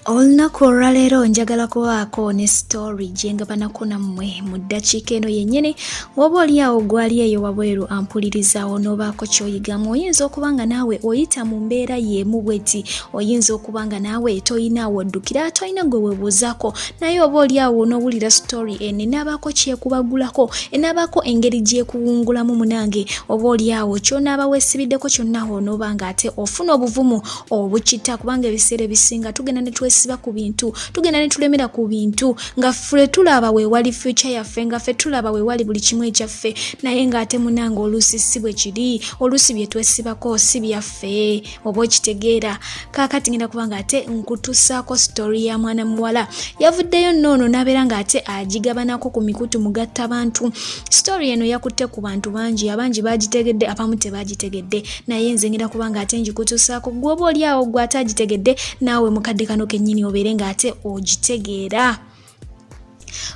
Olunaku olwaleero njagala kubaako ne story gye ngabanako nammwe mu ddakiika eno yennyini. Woba oli awo gwali eyo wabweru ampulirizaawo n'obaako ky'oyigamu, oyinza okuba nga naawe oyita mu mbeera y'emu bweti, oyinza okuba nga naawe tolina woddukira, tolina gwe weebuuzaako, naye oba oli awo n'owulira story eno enaabaako kyekubagulako, enaabaako engeri gy'ekuwungulamu munange, oba oli awo ky'onaaba weesibiddeko kyonna onooba ng'ate ofuna obuvumu obukita, kubanga ebiseera ebisinga tugenda ne twesiba ku bintu, tugenda ne tulemera ku bintu nga ffe tulaba weewali future yaffe, nga ffe tulaba weewali buli kimu ekyaffe, naye ng'ate munange oluusi si bwe kiri, oluusi bye twesibako si byaffe, oba okitegeera. Kaakati ngenda kuba ng'ate nkutusaako story ya mwana muwala yavuddeyo nnoono n'abeera ng'ate agigabanako ku mikutu mugattabantu. Story eno yakutte ku bantu bangi, abangi bagitegedde, abamu tebagitegedde, naye nze ngenda kuba ng'ate ngikutuusaako gwe oba oli awo gwe ate agitegedde, naawe mukadde kano kennyini obeere ng'ate ogitegeera.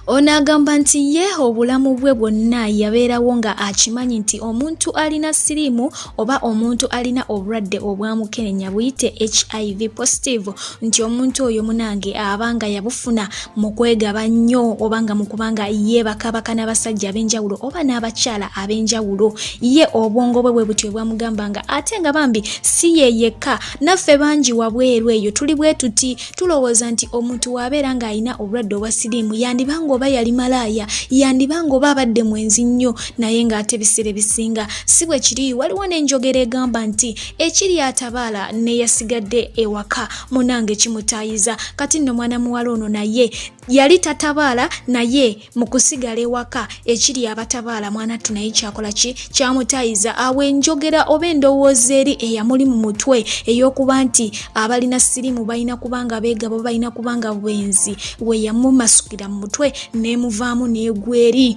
Ono agamba nti ye obulamu bwe bwonna yabeerawo nga akimanyi nti omuntu alina siriimu oba omuntu alina obulwadde obwamukenenya buyite HIV positive, nti omuntu oyo munange aba nga yabufuna mu kwegaba nnyo oba nga mu kubanga yeebakabaka n'abasajja ab'enjawulo oba n'abakyala ab'enjawulo. Ye obwongo bwe bwe butyo bwamugambanga, ate nga bambi si ye yekka, naffe bangi wabweru eyo tuli bwe tuti, tulowooza nti omuntu w'abeera ng'alina obulwadde obwa siriimu yandiba nga oba yali malaaya, yandiba nga oba abadde mwenzi nnyo, naye ng'ate ebiseera ebisinga si bwe kiri. Waliwo n'enjogera egamba nti ekiri atabaala neyasigadde ewaka munange kimutaayiza. Kati nno mwana muwala ono naye yali tatabaala, naye mu kusigala ewaka ekiri abatabaala mwanattu naye kyakola ki? Kyamutaayiza. Awo enjogera oba endowooza eri eyamuli mu mutwe ey'okuba nti abalina siriimu balina kuba nga beegaba, balina kuba nga bwenzi, we yamumasukira mu mutwe n'emuvaamu n'egwa eri.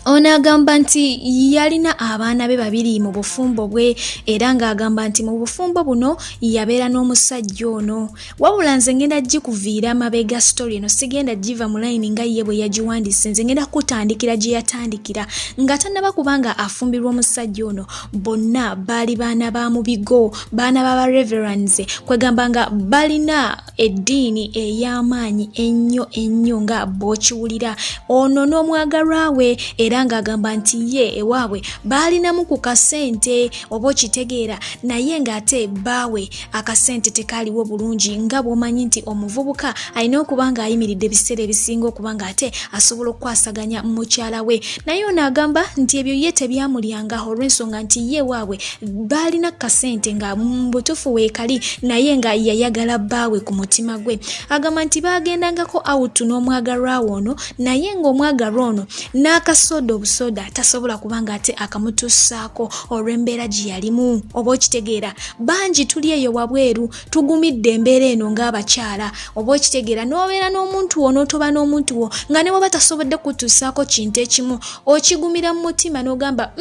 Ono agamba nti yalina abaana be babiri mu bufumbo bwe, era ng'agamba nti mu bufumbo buno yabeera n'omusajja ono. Wabula nze ngenda gikuviira mabega story eno, sigenda giva mu layini nga ye bwe yagiwandiise, nze ngenda kutandikira gye yatandikira nga tannaba kubanga afumbirwa omusajja ono. Bonna baali baana ba mu bigo, baana ba reverends, kwegamba nga balina eddiini ey'amaanyi ennyo ennyo nga bw'okiwulira. Ono n'omwagalwa we, era ng'agamba nti ye ewaabwe baalinamu ku kasente, oba okitegeera, naye ng'ate bbaawe akasente tekaaliwo bulungi, nga bw'omanyi nti omuvubuka alina okuba ng'ayimiridde ebiseera ebisinga okuba ng'ate asobola okukwasaganya mukyala we. Naye ono agamba nti ebyo ye tebyamulyanga olw'ensonga nti ye waabwe baalina kasente nga mu butuufu weekali, naye nga yayagala bbaawe ku mutima gwe. Agamba nti baagendangako out n'omwagalwa we ono, naye ng'omwagalwa ono n'akasoda obusoda tasobola kuba ng'ate akamutuusaako olw'embeera gye yalimu, oba okitegeera. Bangi tuli eyo wabweru tugumidde embeera eno ng'abakyala, oba okitegeera, n'obeera n'omuntu wo n'otoba n'omuntu wo nga ne waba tasobodde kutuusaako kintu ekimu, okigumira mu mutima n'ogamba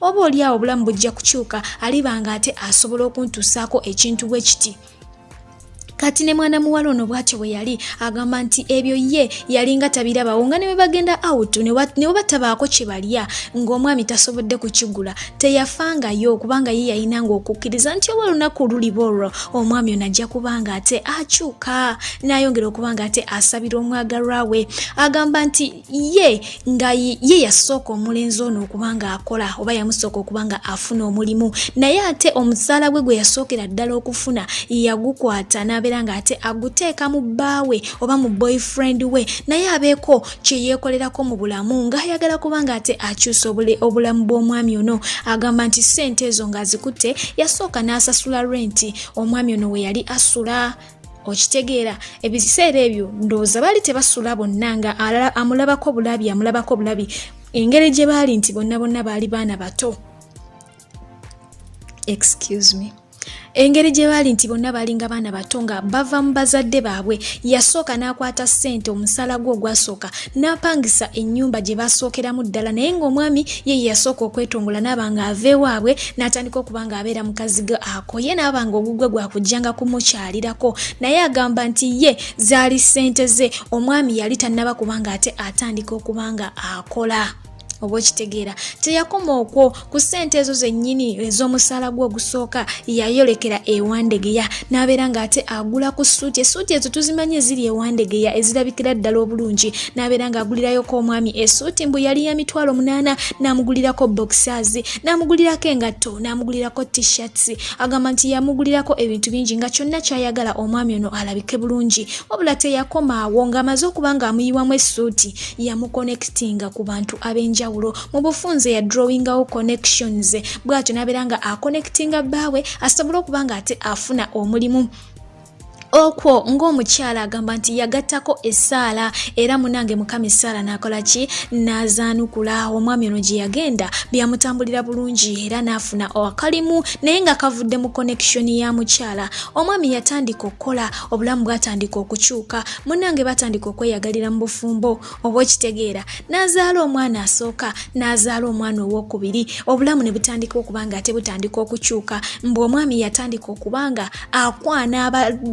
oba oli awo obulamu bujja kukyuka, aliba ng'ate asobola okuntuusaako ekintu bwe kiti. Kati ne mwana muwala ono bw'atyo bwe yali agamba nti ebyo ye yalinga tabirabawo, nga ne bwe bagenda out ne bwe batabaako kye balya ng'omwami tasobodde kukigula teyafangayo, kubanga ye yalinanga okukkiriza nti oba olunaku luliba olwo omwami ono ajja kuba nga ate akyuka n'ayongera okuba nga ate asabira omwagalwa we. Agamba nti ye nga ye yasooka omulenzi ono okuba nga akola oba yamusooka okuba nga afuna omulimu, naye ate omusaala gwe gwe yasookera ddala okufuna yagukwata n'abeera nga ate aguteeka mu bbaawe oba mu boyfriend we, naye abeeko kye yeekolerako mu bulamu ng'ayagala kuba nga ate akyusa obulamu bw'omwami ono. Agamba nti ssente ezo ng'azikutte yasooka n'asasula renti omwami ono we yali asula, okitegeera. Ebiseera ebyo ndowooza baali tebasula bonna, nga amulabako bulabi, amulabako bulabi, engeri gye baali nti bonna bonna baali baana bato, excuse me, engeri gye baali nti bonna baalinga baana bato nga bava mu bazadde baabwe. Yasooka n'akwata ssente, omusaala gwe ogwasooka, n'apangisa ennyumba gye basookeramu ddala, naye ng'omwami ye ye yasooka okwetongola n'aba nga ava ewaabwe n'atandika okuba ng'abeera mu kazigo ako, ye n'aba nga ogugwe gwakujjanga kumukyalirako. Naye agamba nti ye zaali ssente ze, omwami yali tannaba kubanga ate atandika okuba nga akola, Oba okitegeera, teyakoma okwo. Ku ssente ezo zennyini ez'omusaala gwe ogusooka, yayolekera ewandegeya n'abeera ng'ate agula ku ssuuti, essuuti ezo tuzimanyi eziri ewandegeya ezirabikira ddala obulungi, n'abeera ng'agulirayoko omwami essuuti, mbu yali ya 800,000, n'amugulirako boxers, n'amugulirako engatto, n'amugulirako T-shirts. Agamba nti yamugulirako ebintu bingi nga kyonna kyayagala omwami ono alabike bulungi. Wabula teyakoma awo. Ng'amaze okuba ng'amuyiwamu essuuti, yamuconnectinga ku bantu ab'enjawulo. Mu bufunze ya drawingawo connections, bw'atyo n'abeera nga aconnectinga bbaawe asobole okuba nga ate afuna omulimu. Okwo ng'omukyala agamba nti yagattako essaala, era munange Mukama essaala n'akola ki? N'azaanukula. Omwami ono gye yagenda byamutambulira bulungi era n'afuna akalimu, naye nga kavudde mu connection ya mukyala. Omwami yatandika okukola, obulamu bwatandika okukyuka. Munange batandika okweyagalira mu bufumbo, oba okitegeera, n'azaala omwana asooka, n'azaala omwana owokubiri, obulamu ne butandika okuba nga ate butandika okukyuka. Mbu omwami yatandika okuba nga akwana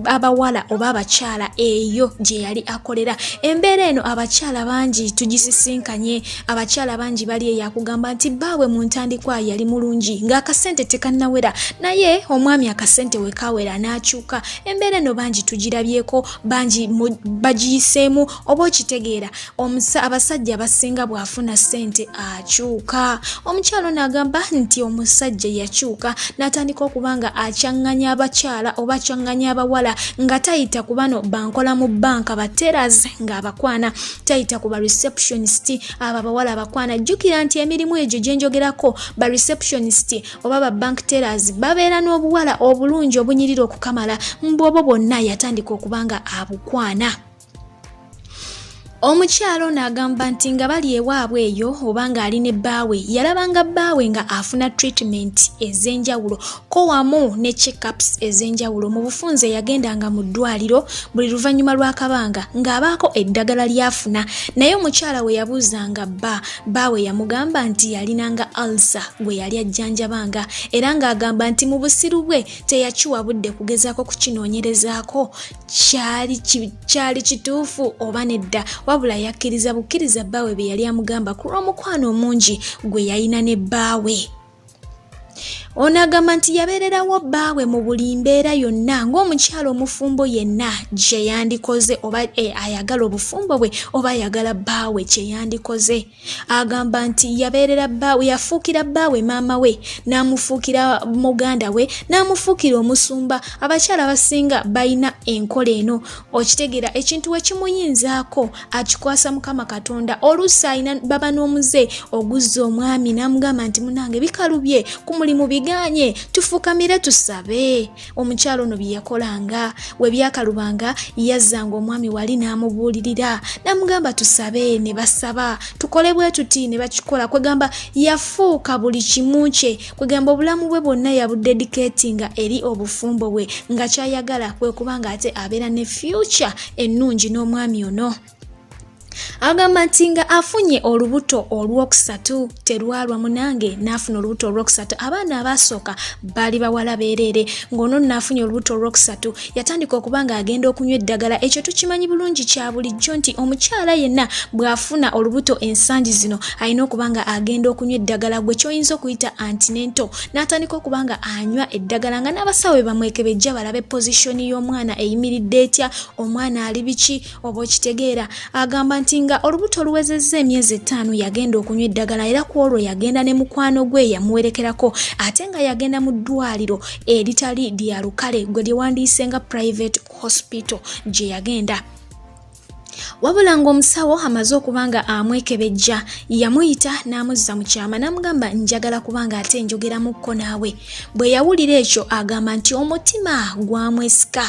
abawala oba abakyala eyo gye yali akolera. Embeera eno abakyala bangi tugisisinkanye. Abakyala bangi bali eyo, akugamba nti bbaawe mu ntandikwa yali mulungi ng'akasente tekannawera, naye omwami akasente we kawera n'akyuka. Embeera eno bangi tugirabyeko, bangi bagiyiseemu, oba okitegeera. Abasajja abasinga bw'afuna ssente akyuka. Omukyala ono agamba nti omusajja yakyuka n'atandika okuba nga akyaŋŋanya abakyala oba akyaŋŋanya abawala, nga tayita ku bano bankola mu banka, ba tellers ng'abakwana, tayita ku ba receptionist, abo abawala abakwana. Jjukira nti emirimu egyo gye njogerako, ba receptionist oba ba bank tellers, babeera n'obuwala obulungi obunyirira okukamala. Mbwobwo bwonna yatandika okuba nga abukwana. Omukyala ono agamba nti nga bali ewaabwe eyo oba ng'ali ne bbaawe, yalabanga bbaawe nga afuna treatment ez'enjawulo ko wamu ne checkups ez'enjawulo. Mu bufunze yagendanga mu ddwaliro buli luvannyuma lw'akabanga ng'abaako eddagala ly'afuna. Naye omukyala we yabuuzanga bba, bbaawe yamugamba nti yalinanga ulcer gwe yali ajjanjabanga, era ng'agamba nti mu busiru bwe teyakiwa budde kugezaako kukinoonyerezaako kyali kituufu oba nedda, wabula yakkiriza bukkiriza bbaawe bye yali amugamba ku lw'omukwano omungi gwe yalina ne bbaawe. Ono agamba nti yabeererawo bbaawe mu buli mbeera yonna ng'omukyala omufumbo yenna gye yandikoze, oba ayagala obufumbo bwe oba ayagala bbaawe kye yandikoze. Agamba nti yabeerera bbaawe, yafuukira bbaawe maama we, n'amufuukira muganda we, n'amufuukira omusumba. Abakyala abasinga balina enkola eno, okitegeera, ekintu we kimuyinzaako akikwasa Mukama Katonda. Oluusi alina baba n'omuze oguzza omwami n'amugamba nti, "Munange, bikalubye ku mulimu, biganye, tufukamire tusabe." Omukyala ono bye yakolanga, we byakalubanga yazzanga omwami wali n'amubuulirira n'amugamba, "Tusabe," ne basaba, "Tukole bwe tuti," ne bakikola. Kwegamba yafuuka buli kimu kye, kwegamba obulamu bwe bwonna yabudedicatinga eri obufumbo bwe, nga kyayagala kwe kuba nga ate abeera ne future ennungi n'omwami ono. Agamba nti nga afunye olubuto olwokusatu, terwalwa munange n'afuna olubuto olwokusatu. Abaana abaasooka baali bawala beereere. Ng'ono naafunye olubuto olwokusatu, yatandika okuba ng'agenda okunywa eddagala. Ekyo tukimanyi bulungi, kya bulijjo nti omukyala yenna bw'afuna olubuto ensangi zino alina okuba nga agenda okunywa eddagala, gwe ky'oyinza okuyita antenatal. N'atandika okuba nga anywa eddagala, nga n'abasawo be bamwekebejja balabe position y'omwana eyimiridde etya, omwana ali biki, oba okitegeera. Agamba nti nga olubuto oluwezezza emyezi 5, yagenda okunywa eddagala, era ku olwo yagenda ne mukwano gwe yamuwerekerako, ate nga yagenda mu ddwaliro eritali lya lukale, gwe lyewandiise nga private hospital gye yagenda. Wabula ng'omusawo amaze okuba nga amwekebejja, yamuyita n'amuzza mu kyama n'amugamba, "Njagala kuba nga ate njogeramukko naawe." Bwe yawulira ekyo, agamba nti omutima gwamwesika.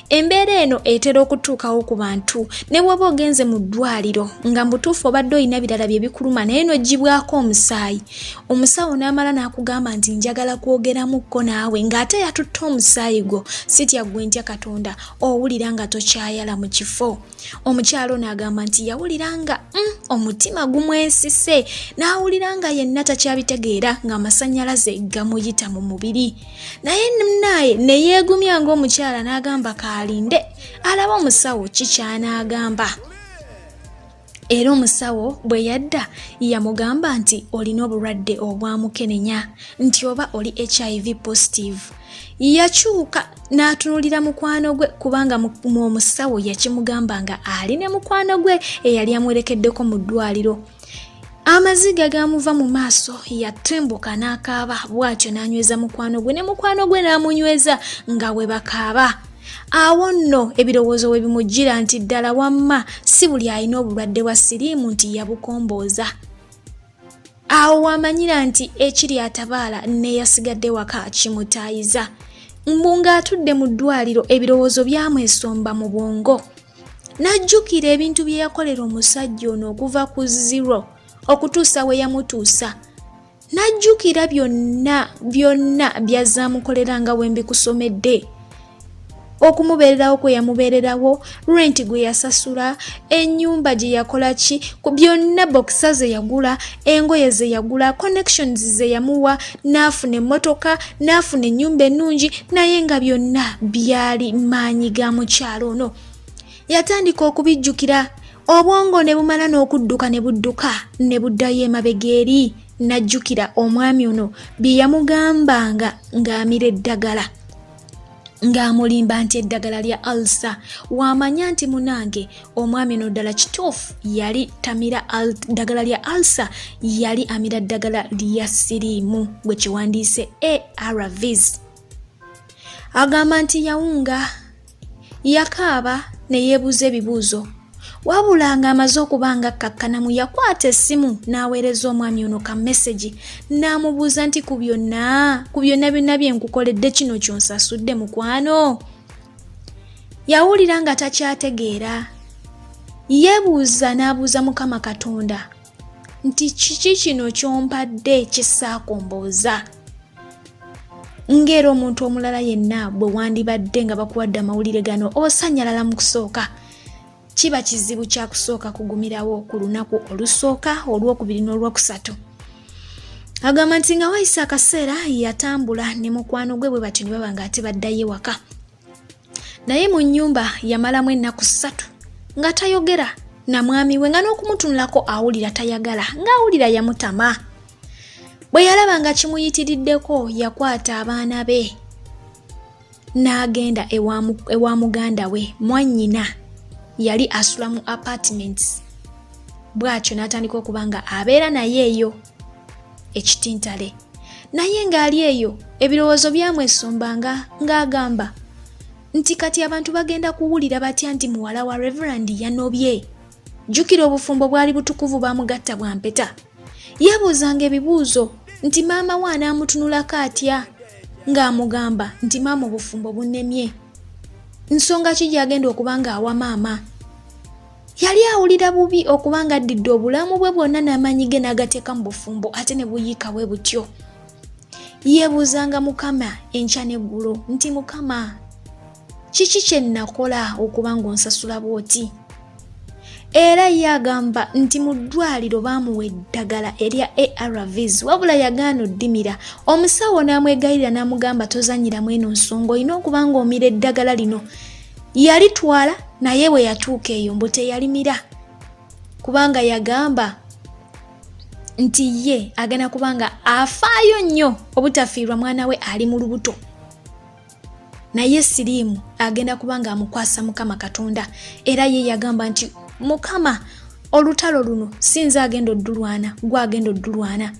Embeera eno etera okutuukawo ku bantu, ne bw'oba ogenze mu ddwaliro nga mubutuufu obadde olina birala bye bikuluma, naye n'oggyibwako omusaayi, omusawo n'amala n'akugamba nti, "Njagala kwogeramukko naawe," ng'ate yatutte omusaayi gwo, sitya ggwe ntya Katonda, owulira nga tokyayala mu kifo. Omukyala ono agamba nti yawulira nga omutima gumwesise, n'awulira nga yenna takyabitegeera, ng'amasannyalaze gamuyita mu mubiri. Naye naye ne yeegumya ng'omukyala, n'agamba kaalinde alabe omusawo ki ky'anaagamba. Era omusawo bwe yadda yamugamba nti olina obulwadde obwa mukenenya, nti oba oli HIV positive. Yakyuka n'atunulira mukwano gwe, kubanga mu omusawo yakimugamba nga ali ne mukwano gwe eyali amwerekeddeko mu ddwaliro. Amaziga gaamuva mu maaso, yatimbuka n'akaaba bw'atyo n'anyweza mukwano gwe, ne mukwano gwe n'amunyweza nga bwe bakaaba. Awo nno ebirowoozo we bimujjira nti ddala wamma si buli alina obulwadde bwa siriimu nti yabukombooza. Awo w'amanyira nti ekiri atabaala n'eyasigadde waka kimutaayiza. Mbu ng'atudde mu ddwaliro ebirowoozo byamwesomba mu bwongo. N'ajjukira ebintu bye yakolera omusajja ono okuva ku zero okutuusa we yamutuusa. N'ajjukira byonna byonna by'azze amukolera nga bwe mbikusomedde. Okumubeererawo kwe yamubeererawo, renti gwe yasasula, ennyumba gye yakola ki, ku byonna bokisa ze yagula, engoye ze yagula, connections ze yamuwa, n'afuna emmotoka, n'afuna ennyumba ennungi, naye nga byonna byali maanyi ga mukyala ono. Yatandika okubijjukira, obwongo ne bumala n'okudduka ne budduka ne buddayo emabega eri, n'ajjukira omwami ono bye yamugambanga ng'amira eddagala, ng'amulimba nti eddagala lya alsa. Wamanya nti munange omwami ono ddala kituufu yali tamira ddagala lya alsa, yali amira ddagala lya siriimu gwe kiwandiise ARVs. Agamba nti yawunga, yakaaba ne yeebuuza ebibuuzo, wabula ng'amaze okuba nga akkakkanamu yakwata essimu n'aweereza omwami ono ka mesegi n'amubuuza nti ku byonna, ku byonna byonna bye nkukoledde kino ky'onsasudde mukwano. Yawulira nga takyategeera, yeebuuza n'abuuza Mukama Katonda nti kiki kino ky'ompadde kye saakombooza? Ng'era omuntu omulala yenna bwe wandibadde nga bakuwadde amawulire gano osanyalala mu kusooka. Kiba kizibu kya kusooka kugumirawo ku lunaku olusooka, olwokubiri n'olwokusatu. Agamba nti nga wayise akaseera yatambula ne mukwano gwe bwe batyo ne baba ng'ate baddayo ewaka. Naye mu nnyumba yamalamu ennaku 3 nga tayogera na mwami we, nga n'okumutunulako awulira tayagala, ng'awulira yamutama. Bwe yalaba nga kimuyitiriddeko yakwata abaana be n'agenda ewa muganda we mwannyina, yali asula mu apartments, bw'atyo n'atandika okuba nga abeera naye eyo ekitintale. Naye ng'ali eyo ebirowoozo byamwesombanga ng'agamba nti kati abantu bagenda kuwulira batya nti muwala wa Reverend yanobye. Jjukira obufumbo bwali butukuvu, bamugatta bwa mpeta. Yeebuuzanga ebibuuzo nti maama we anaamutunulako atya ng'amugamba nti maama obufumbo bunnemye. Nsonga ki gy'agenda okuba ng'awa maama? Yali awulira bubi okuba ng'addidde obulamu bwe bwonna n'amaanyi ge n'agateeka mu bufumbo ate ne buyiika bwe butyo. Yeebuuzanga Mukama enkya n'eggulo nti Mukama kiki kye nnakola okuba ng'onsasula bw'oti? Era ye agamba nti mu ddwaliro baamuwa eddagala erya ARVs, wabula yagaana oddimira. Omusawo n'amwegayirira n'amugamba tozannyiramu eno nsonga, olina okuba ng'omira eddagala lino. Yalitwala naye bwe yatuuka eyo mbu teyalimira, kubanga yagamba nti ye agenda kubanga afaayo nnyo obutafiirwa mwana we ali mu lubuto, naye siriimu agenda kubanga amukwasa Mukama Katonda. Era ye yagamba nti Mukama olutalo luno si nze agenda oddulwana, gwe agenda oddulwana.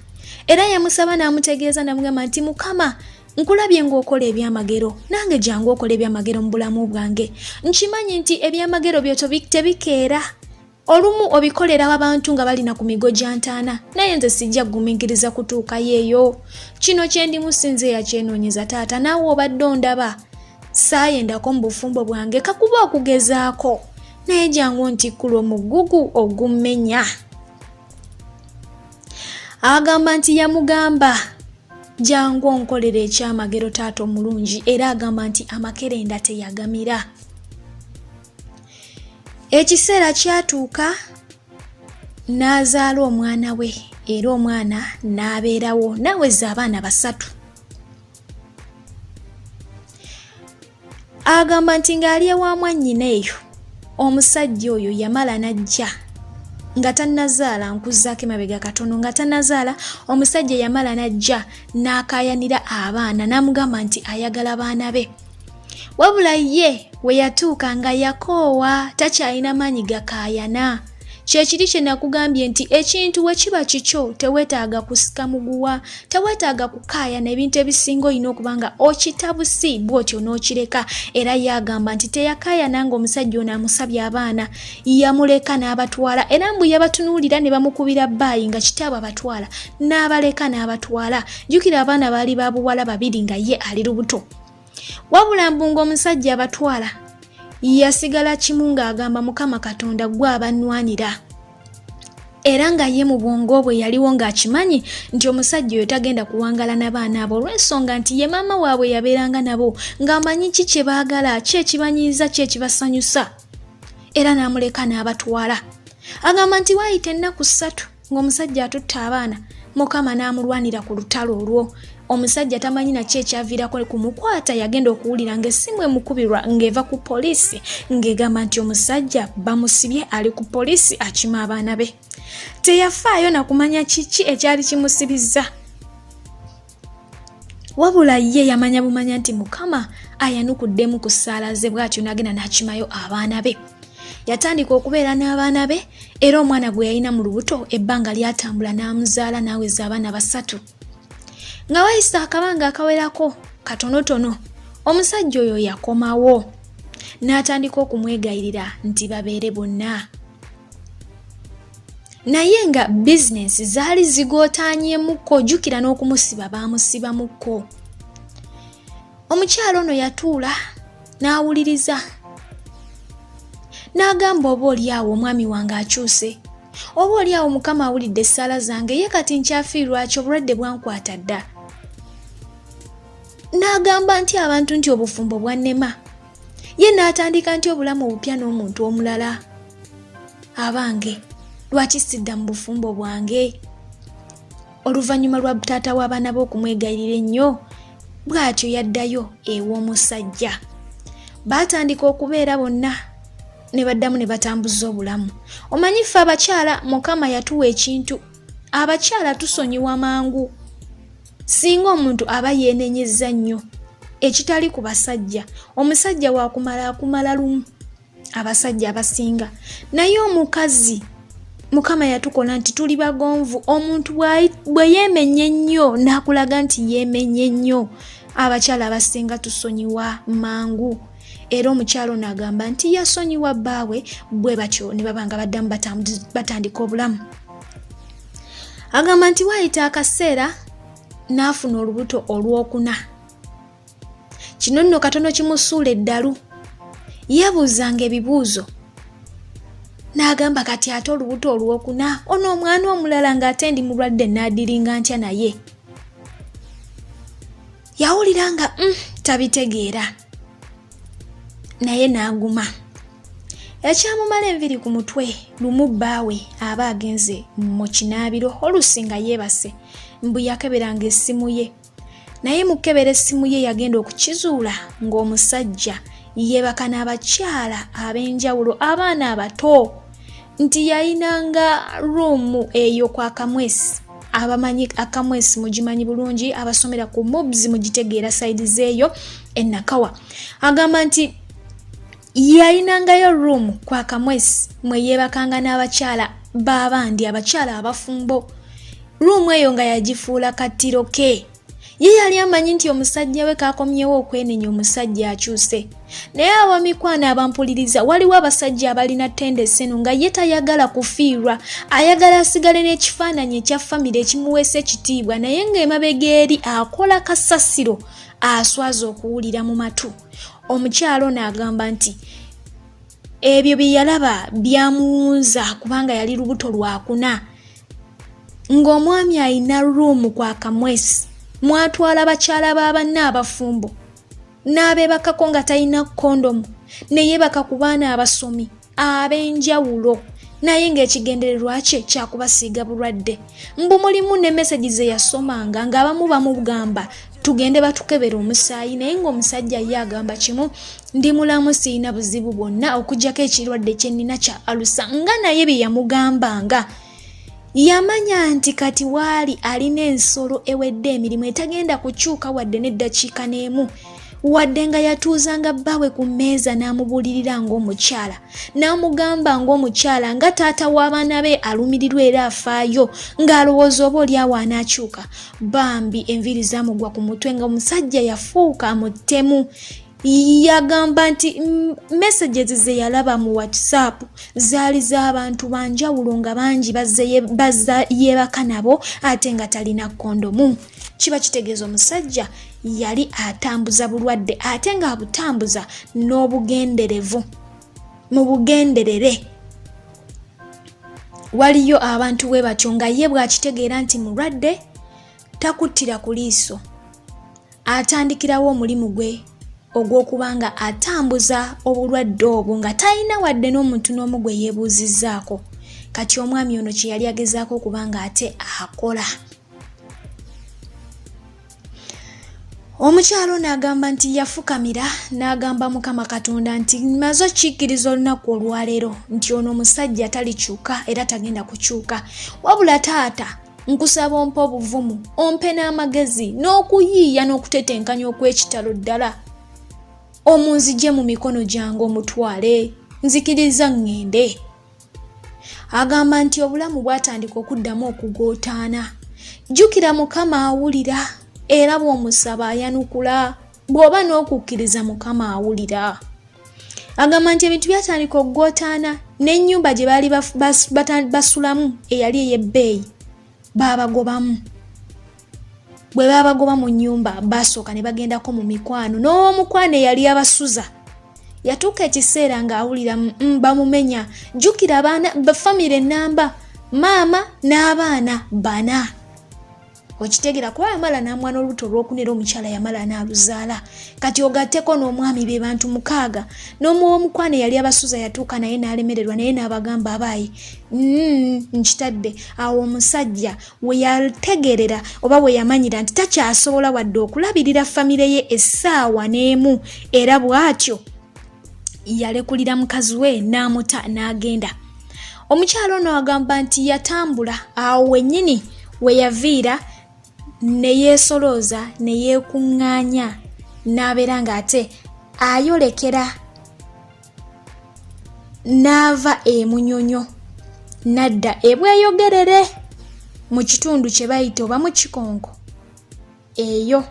Era yamusaba n'amutegeeza n'amugamba nti Mukama nkulabye ng'okola ebyamagero, nange jangu okola ebyamagero mu bulamu bwange. Nkimanyi nti ebyamagero byo tebikeera, olumu obikolera abantu nga balina ku migo gya ntaana, naye nze sijja kugumiikiriza kutuukayo eyo. Kino kye ndimu si nze yakyenoonyeza taata, naawe obadde ondaba saayendako mu bufumbo bwange kakuba okugezaako, naye jangu ntikkula omugugu ogummenya. Agamba nti yamugamba jangu onkolere ekyamagero taata omulungi, era agamba nti amakerenda teyagamira. Ekiseera kyatuuka n'azaala omwana we, era omwana n'abeerawo n'aweza abaana 3. Agamba nti ng'ali ewa mwannyina eyo, omusajja oyo yamala n'ajja Nga tannazaala, nkuzzaako emabega katono, nga tannazaala, omusajja yamala n'ajja n'akaayanira abaana n'amugamba nti ayagala baana be. Wabula ye we yatuuka nga yakoowa, takyalina maanyi gakaayana. Kyekiri kye nakugambye nti ekintu we kiba kikyo teweetaaga kusika muguwa, teweetaaga kukaayana. Ebintu ebisinga olina okuba nga okitabusi bw'otyo n'okireka. Era ye agamba nti teyakaayana ng'omusajja ono amusabye abaana, yamuleka n'abatwala. Era mbu yabatunuulira ne bamukubira bbaayi nga kitaabwe abatwala, n'abaleka n'abatwala. Jjukira abaana baali ba buwala babiri nga ye ali lubuto. Wabula mbu ng'omusajja abatwala yasigala kimu ng'agamba, Mukama Katonda gwe abannwanira. Era nga ye mu bwongo bwe yaliwo ng'akimanyi nti omusajja oyo tagenda kuwangala na baana abo, olw'ensonga nti ye maama waabwe yabeeranga nabo, ng'amanyi ki kye baagala, ki ekibanyiiza, ki ekibasanyusa. Era n'amuleka n'abatwala. Agamba nti waayita ennaku 3 ng'omusajja atutte abaana, Mukama n'amulwanira ku lutalo olwo. Omusajja tamanyi naki ekyaviirako kumukwata. Yagenda okuwulira ng'essimu emukubirwa ng'eva ku poliisi, ng'egamba nti omusajja bamusibye, ali ku poliisi akima abaana be. Teyafaayo na kumanya kiki ekyali kimusibizza, wabula ye yamanya bumanya nti Mukama ayanukuddemu ku ssaala ze. Bw'atyo n'agenda n'akimayo abaana be. Yatandika okubeera n'abaana be, era omwana gwe yalina mu lubuto ebbanga lyatambula n'amuzaala n'aweza abaana 3. Nga wayise akabanga akawerako katonotono, omusajja oyo yakomawo n'atandika okumwegayirira nti babeere bonna, naye nga bizinensi zaali zigootaanyemukko. Jjukira n'okumusiba baamusibamukko. Omukyala ono yatuula n'awuliriza n'agamba, oba oli awo omwami wange akyuse, oba oli awo Mukama awulidde essaala zange, ye kati nkyafiirwa ki? Obulwadde bwankwata dda. N'agamba nti abantu nti obufumbo bwannema, ye n'atandika nti obulamu obupya n'omuntu omulala. Abange, lwaki sidda mu bufumbo bwange? Oluvannyuma lwa taata w'abaana be okumwegayirira ennyo, bw'atyo yaddayo ew'omusajja. Baatandika okubeera bonna ne baddamu ne batambuza obulamu. Omanyi ffe abakyala Mukama yatuwa ekintu, abakyala tusonyiwa mangu singa omuntu aba yeenenyezza nnyo, ekitali ku basajja. Omusajja wakumala akumala lumu, abasajja abasinga, naye omukazi Mukama yatukola nti tuli bagonvu. Omuntu bwe yeemenye ennyo n'akulaga nti yeemenye nnyo, abakyala abasinga tusonyiwa mangu. Era omukyala ono agamba nti yasonyiwa bbaawe, bwe batyo ne baba nga baddamu batandika obulamu. Agamba nti waayita akaseera n'afuna olubuto olwokuna. Kino nno katono kimusuula eddalu. Yeebuuzanga ebibuuzo n'agamba, kati ate olubuto olwokuna, ono omwana omulala ng'ate ndi mulwadde, naadiringa ntya? Naye yawulira nga tabitegeera, naye n'aguma. Ekyamumala enviri ku mutwe, lumu bbaawe aba agenze mu kinaabiro, oluusi nga yeebase, mbu yakeberanga essimu ye. Naye mu kkebera essimu ye yagenda okukizuula ng'omusajja yeebaka n'abakyala ab'enjawulo, abaana abato, nti yayinanga ruumu eyo kwa Kamwesi. Abamanyi Akamwesi mugimanyi bulungi, abasomera ku MUBS mugitegeera side zeeyo enakawa. Agamba nti yayinangayo ruumu kwa Kamwesi mwe yeebakanga n'abakyala b'abandi, abakyala abafumbo. Ruumu eyo nga yagifuula kattiro ke. Ye yali amanyi nti omusajja we kakomyewo okwenenya, omusajja akyuse. Naye abamikwano abampuliriza, waliwo abasajja abalina tendency eno nga ye tayagala kufiirwa, ayagala asigale n'ekifaananyi ekya famire ekimuweesa ekitiibwa, naye ng'emabega eri akola kasasiro aswaza okuwulira mu matu. Omukyala ono agamba nti ebyo bye yalaba byamuwunza, kubanga yali lubuto lwakuna ng'omwami ayina ruumu kwa Kamwesi mwatwala bakyala ba banne abafumbo n'abeebakako nga talina kondomu, ne yeebaka ku baana abasomi ab'enjawulo, naye ng'ekigendererwa kye kyakubasiiga bulwadde. Mbu mulimu ne message ze yasomanga ng'abamu bamugamba Tugende batukebera omusaayi, naye ng'omusajja ye agamba kimu, ndi mulamu, sirina buzibu bwonna okuggyako ekirwadde kye nnina kya alusa. Nga naye bye yamugambanga, yamanya nti kati waali alina ensolo ewedde emirimu etagenda kukyuka wadde n'eddakiika n'emu. Wadde nga yatuuzanga bbaawe ku mmeeza n'amubuulirira ng'omukyala, n'amugamba ng'omukyala nga taata w'abaana be alumirirwa era afaayo, ng'alowooza oba oli awo anaakyuka. Bambi enviiri zaamugwa ku mutwe nga omusajja yafuuka mutemu. Yagamba nti messages ze yalaba mu WhatsApp zaali z'abantu banjawulo nga bangi bazza yeebaka nabo, ate nga talina kondomu. Kiba kitegeeza omusajja yali atambuza bulwadde, ate ng'abutambuza n'obugenderevu mu bugenderere. Waliyo abantu bwe batyo nga ye bw'akitegeera nti mulwadde, takuttira ku liiso, atandikirawo omulimu gwe ogw'okuba nga atambuza obulwadde obwo nga talina wadde n'omuntu n'omu gwe yeebuuzizzaako. Kati omwami ono kye yali agezaako okuba nga ate akola. Omukyalo ono agamba nti yafukamira n'agamba Mukama Katonda nti, maze okkikkiriza olunaku olwaleero nti ono omusajja talikyuka era tagenda kukyuka, wabula taata nkusaba ompe obuvumu, ompe n'amagezi n'okuyiiya n'okutetenkanya okw'ekitalo ddala, omunzigye mu mikono gyange omutwale, nzikiriza ŋŋende. Agamba nti obulamu bwatandika okuddamu okugootaana. Jjukira Mukama awulira, era bw'omusaba ayanukula, bw'oba n'okukkiriza Mukama awulira. Agamba nti ebintu byatandika okugootaana, n'ennyumba gye baali basulamu eyali ey'ebbeeyi baabagobamu. Bwe baabagoba mu nnyumba, baasooka ne bagendako mu mikwano, n'ow'omukwano eyali abasuza yatuuka ekiseera ng'awulira bamumenya. Jjukira abaana bafamire ennamba, maama n'abaana bana, okitegera, kuba yamala n'amwana olubuto olwokuna, era omukyala yamala n'aluzaala. Kati ogatteko n'omwami, be bantu 6. N'omuw'omukwano eyali abasuza yatuuka naye n'alemererwa, naye n'abagamba, abaayi, nkitadde awo. Omusajja we yategerera oba we yamanyira nti takyasobola wadde okulabirira famire ye essaawa n'emu, era bw'atyo yalekulira mukazi we n'amuta n'agenda. Omukyalo ono agamba nti yatambula awo wennyini we yaviira ne yeesolooza ne yeekuŋŋaanya n'abeera ng'ate ayolekera n'ava e Munyonyo n'adda e Bweyogerere mu kitundu kye bayita oba mu Kikonko eyo.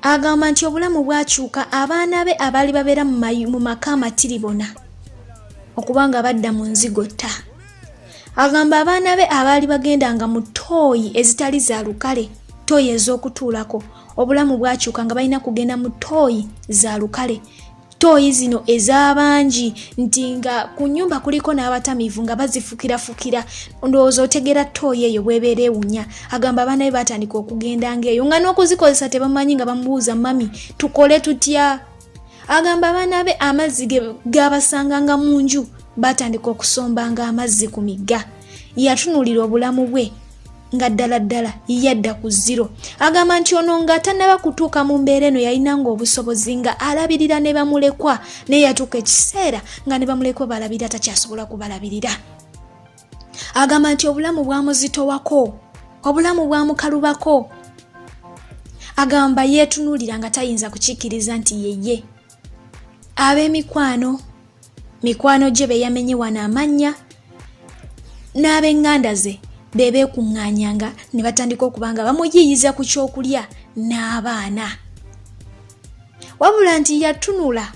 Agamba nti obulamu bwakyuka, abaana be abaali babeera mu maka amatiribona okuba nga badda mu nzigotta. Agamba abaana be abaali bagendanga mu ttooyi ezitali za lukale, ttooyi ez'okutuulako, obulamu bwakyuka nga balina kugenda mu ttooyi za lukale, ttooyi zino ez'abangi nti nga ku nnyumba kuliko n'abatamiivu nga bazifukirafukira. Ndowooza otegeera ttooyi eyo bw'ebeera ewunya. Agamba abaana be baatandika okugendanga eyo nga n'okuzikozesa tebamanyi, nga bamubuuza, "Mami, tukole tutya?" Agamba abaana be amazzi gabasanganga mu nju, batandika okusombanga amazzi ku migga. Yatunuulira obulamu bwe nga ddala ddala yadda ku zero. Agamba nti ono nga tannaba kutuuka mu mbeera eno, yalinanga obusobozi nga alabirira ne bamulekwa, naye yatuuka ekiseera nga ne bamulekwa balabirira takyasobola kubalabirira. Agamba nti obulamu bwamuzitowako, obulamu bwamukalubako. Agamba yeetunuulira nga tayinza kukikkiriza nti yeye. Ab'emikwano, mikwano gye be yamenye wano amannya, n'ab'eŋŋanda ze be beekuŋŋaanyanga ne batandika okuba nga bamuyiiyiza ku kyokulya n'abaana. Wabula nti yatunula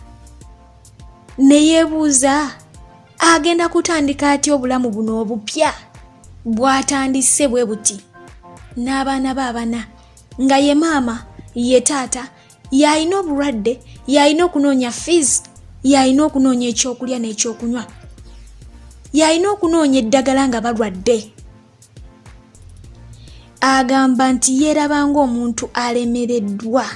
ne yeebuuza agenda kutandika atya obulamu buno obupya bw'atandise bwe buti n'abaana be abana, nga ye maama, ye taata, y'alina obulwadde, y'alina okunoonya fees, y'alina okunoonya ekyokulya n'ekyokunywa, y'alina okunoonya eddagala nga balwadde. Agamba nti yeeraba ng'omuntu alemereddwa,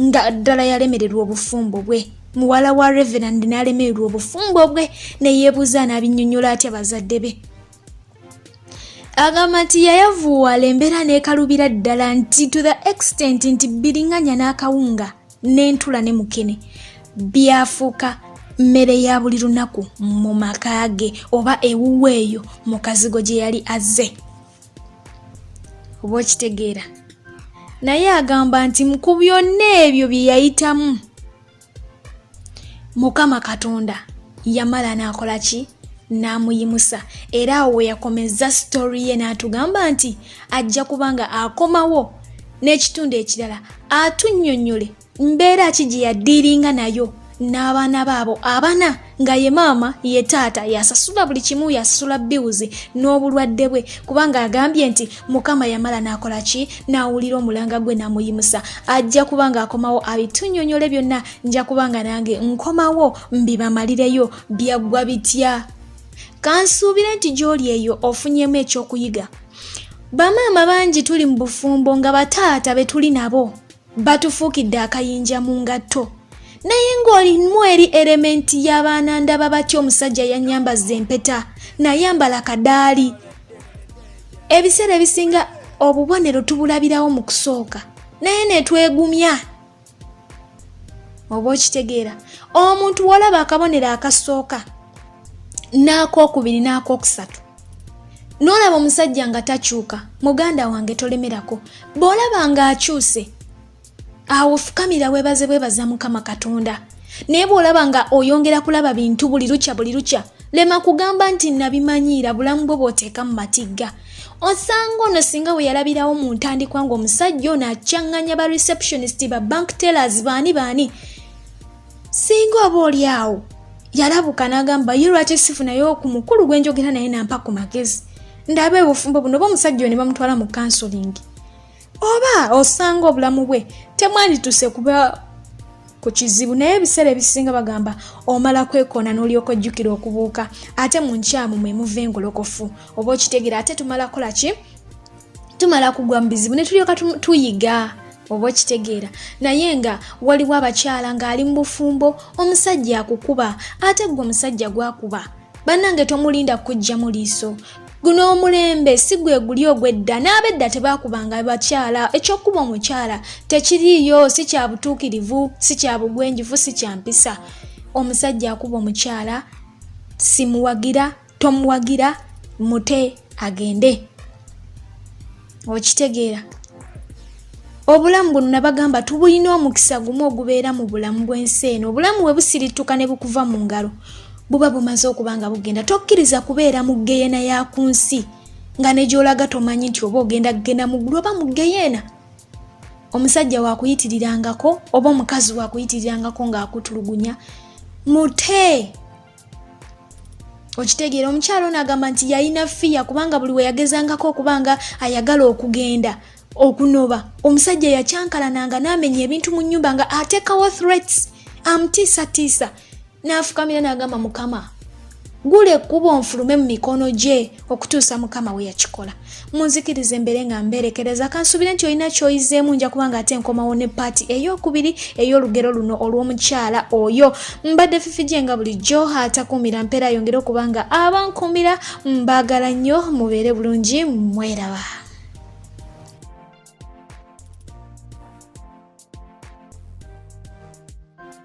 nga ddala yalemererwa obufumbo bwe, muwala wa reverend n'alemererwa obufumbo bwe, ne yeebuuza anaabinyonnyola atya bazadde be. Agamba nti yayavuwala embeera n'ekalubira ddala nti to the extent nti biringanya n'akawunga n'entula ne mukene byafuuka mmere ya buli lunaku mu maka ge oba ewuwe eyo mu kazigo gye yali azze. Oba okitegeera? Naye agamba nti ku byonna ebyo bye yayitamu, Mukama Katonda yamala n'akola ki? N'amuyimusa. Era awo we yakomezza sitori ye n'atugamba nti ajja kuba nga akomawo n'ekitundu ekirala atunnyonnyole mbeera ki gye yaddiiringa nayo n'abaana baabo abana, nga ye maama ye taata, yasasula buli kimu, yasasula biwuzi n'obulwadde bwe, kubanga agambye nti Mukama yamala n'akola ki? N'awulira omulanga gwe n'amuyimusa. Ajja kuba ng'akomawo abitunyonyole byonna. Nja kuba nga nange nkomawo mbibamalireyo byaggwa bitya. Kansuubire nti gy'oli eyo ofunyemu ekyokuyiga. Bamaama bangi tuli mu bufumbo nga bataata be tuli nabo batufuukidde akayinja mu ngatto, naye ng'olimu eri erementi y'abaana ndaba batya omusajja yanyambaza empeta nayambala kadaali. Ebiseera ebisinga obubonero tubulabirawo mu kusooka, naye netwegumya. Oba okitegeera? Omuntu walaba akabonero akasooka n'akookubiri n'akookusatu n'olaba omusajja nga takyuka, muganda wange tolemerako. Bw'olaba ng'akyuse, awo fukamira webaze bwebaza Mukama Katonda. Naye bw'olaba nga oyongera kulaba bintu buli lukya buli lukya, lema kugamba nti nabimanyiira. Bulamu bwo bw'oteeka mu matigga. Osanga ono singa we yalabirawo mu ntandikwa ng'omusajja ono akyaŋŋanya ba receptionist, ba bank tellers, baani baani, singa oba oli awo yalabuka n'agamba, ye lwaki sifunayo ku mukulu gwe njogera naye nampa ku magezi, ndabe obufumbo buno, oba omusajja oyo ne bamutwala mu counseling, oba osanga obulamu bwe temwandituuse kuba ku kizibu. Naye ebiseera ebisinga bagamba omala kwekoona n'olyoka ojjukira okubuuka, ate mu nkyamu mwe muva engolokofu. Oba okitegeera? Ate tumala kukola ki? Tumala kugwa mu bizibu ne tulyoka tuyiga. Oba okitegeera? Naye nga waliwo abakyala ng'ali mu bufumbo, omusajja akukuba, ate gwe omusajja gwakuba, bannange tomulinda kujjamu liiso. Guno omulembe si gwe guli ogw'edda, n'ab'edda tebaakubanga bakyala. Ekyokuba omukyala tekiriiyo, si kya butuukirivu, si kya bugwenjufu, si kya mpisa. Omusajja akuba omukyala simuwagira, tomuwagira, mute agende. Okitegeera? Obulamu buno nabagamba tubulina omukisa gumu ogubeera mu bulamu bw'ensi eno. Obulamu bwe busirittuka ne bukuva mu ngalo, buba bumaze okuba nga bugenda. Tokkiriza kubeera mu ggeyeena ya ku nsi nga ne gy'olaga tomanyi nti oba ogenda kugenda mu ggulu oba mu ggeyeena. Omusajja wakuyitirirangako oba omukazi wakuyitirirangako ng'akutulugunya, mute. Okitegeera? Omukyala ono agamba nti yalina fiya, kubanga buli we yagezangako okuba nga ayagala okugenda okunoba, omusajja yakyankalananga n'amenya ebintu mu nnyumba nga ateekawo threats, amutiisatiisa. N'afukamira n'agamba, Mukama, gula ekkubo nfulume mu mikono gye, okutuusa Mukama we yakikola. Munzikiriza embeere nga mbeerekereza. Kansubire nti olina kyoyizeemu. Nja kuba nga ate nkomawo ne paati eyokubiri ey'olugero luno olw'omukyala oyo. Mbadde Fifi Gye nga bulijjo, atakuumira mpeera ayongere okuba nga abankuumira. Mbaagala nnyo, mubeere bulungi, mweraba.